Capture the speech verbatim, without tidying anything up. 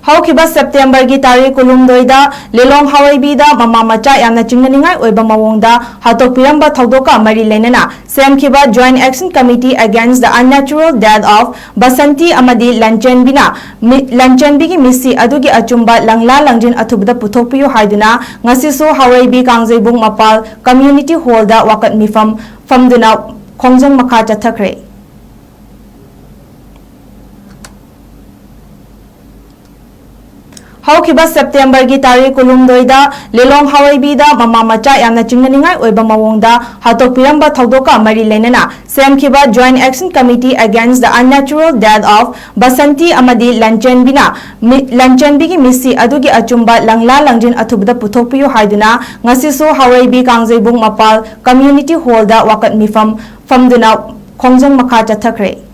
ꯍꯧꯈꯤꯕ ꯁꯦꯞꯇꯦꯝꯕꯔꯒꯤ ꯇꯥꯔꯤꯛ ꯀꯨꯟꯍꯨꯝꯗꯣꯏꯗ ꯂꯤꯂꯣꯡ ꯍꯥꯋꯩꯕꯤꯗ ꯃꯃꯥ ꯃꯆꯥ ꯌꯥꯝꯅ ꯆꯤꯡꯅꯅꯤꯡꯉꯥꯏ ꯑꯣꯏꯕ ꯃꯑꯣꯡꯗ ꯍꯥꯠꯇꯣꯛꯄꯤꯔꯝꯕ ꯊꯧꯗꯣꯛꯀ ꯃꯔꯤ ꯂꯩꯅꯅ ꯁꯦꯝꯈꯤꯕ Joint Action Committee Against the Unnatural Death of Basanti ꯑꯃꯗꯤ ꯂꯟꯆꯦꯟꯕꯤꯅ ꯃꯤ-, ꯂꯟꯆꯦꯟꯕꯤꯒꯤ ꯃꯤꯁꯤ ꯑꯗꯨꯒꯤ ꯑꯆꯨꯝꯕ ꯂꯪꯂꯥ ꯂꯪꯖꯤꯟ ꯑꯊꯨꯕꯗ ꯄꯨꯊꯣꯛꯄꯤꯌꯨ ꯍꯥꯏꯗꯨꯅ ꯉꯁꯤꯁꯨ ꯍꯥꯋꯩꯕꯤ ꯀꯥꯡꯖꯩꯕꯨꯡ ꯃꯄꯥꯜ Community Hallꯗ ꯋꯥꯀꯠ ꯃꯤꯐꯝ ꯐꯝꯗꯨꯅ ꯈꯣꯡꯖꯪ ꯃꯈꯥ ꯆꯠꯊꯈ꯭ꯔꯦ꯫ ꯍꯧꯈꯤꯕ ꯁꯦꯞꯇꯦꯝꯕꯔꯒꯤ ꯇꯥꯔꯤꯛ ꯀꯨꯟꯍꯨꯝꯗꯣꯏꯗ ꯂꯤꯂꯣꯡ ꯍꯥꯋꯩꯕꯤꯗ ꯃꯃꯥ ꯃꯆꯥ ꯌꯥꯝꯅ ꯆꯤꯡꯅꯅꯤꯡꯉꯥꯏ ꯑꯣꯏꯕ ꯃꯑꯣꯡꯗ ꯍꯥꯠꯇꯣꯛꯄꯤꯔꯝꯕ ꯊꯧꯗꯣꯛꯀ ꯃꯔꯤ ꯂꯩꯅꯅ ꯁꯦꯝꯈꯤꯕ Joint Action Committee Against the Unnatural Death of Basanti ꯑꯃꯗꯤ ꯂꯟꯆꯦꯟꯕꯤꯅ ꯃꯤ-, ꯂꯟꯆꯦꯟꯕꯤꯒꯤ ꯃꯤꯁꯤ ꯑꯗꯨꯒꯤ ꯑꯆꯨꯝꯕ ꯂꯪꯂꯥ ꯂꯪꯖꯤꯟ ꯑꯊꯨꯕꯗ ꯄꯨꯊꯣꯛꯄꯤꯌꯨ ꯍꯥꯏꯗꯨꯅ ꯉꯁꯤꯁꯨ ꯍꯥꯋꯩꯕꯤ ꯀꯥꯡꯖꯩꯕꯨꯡ ꯃꯄꯥꯜ Community Hallꯗ ꯋꯥꯀꯠ ꯃꯤꯐꯝ ꯐꯝꯗꯨꯅ ꯈꯣꯡꯖꯪ ꯃꯈꯥ ꯆꯠꯊꯈ꯭ꯔꯦ꯫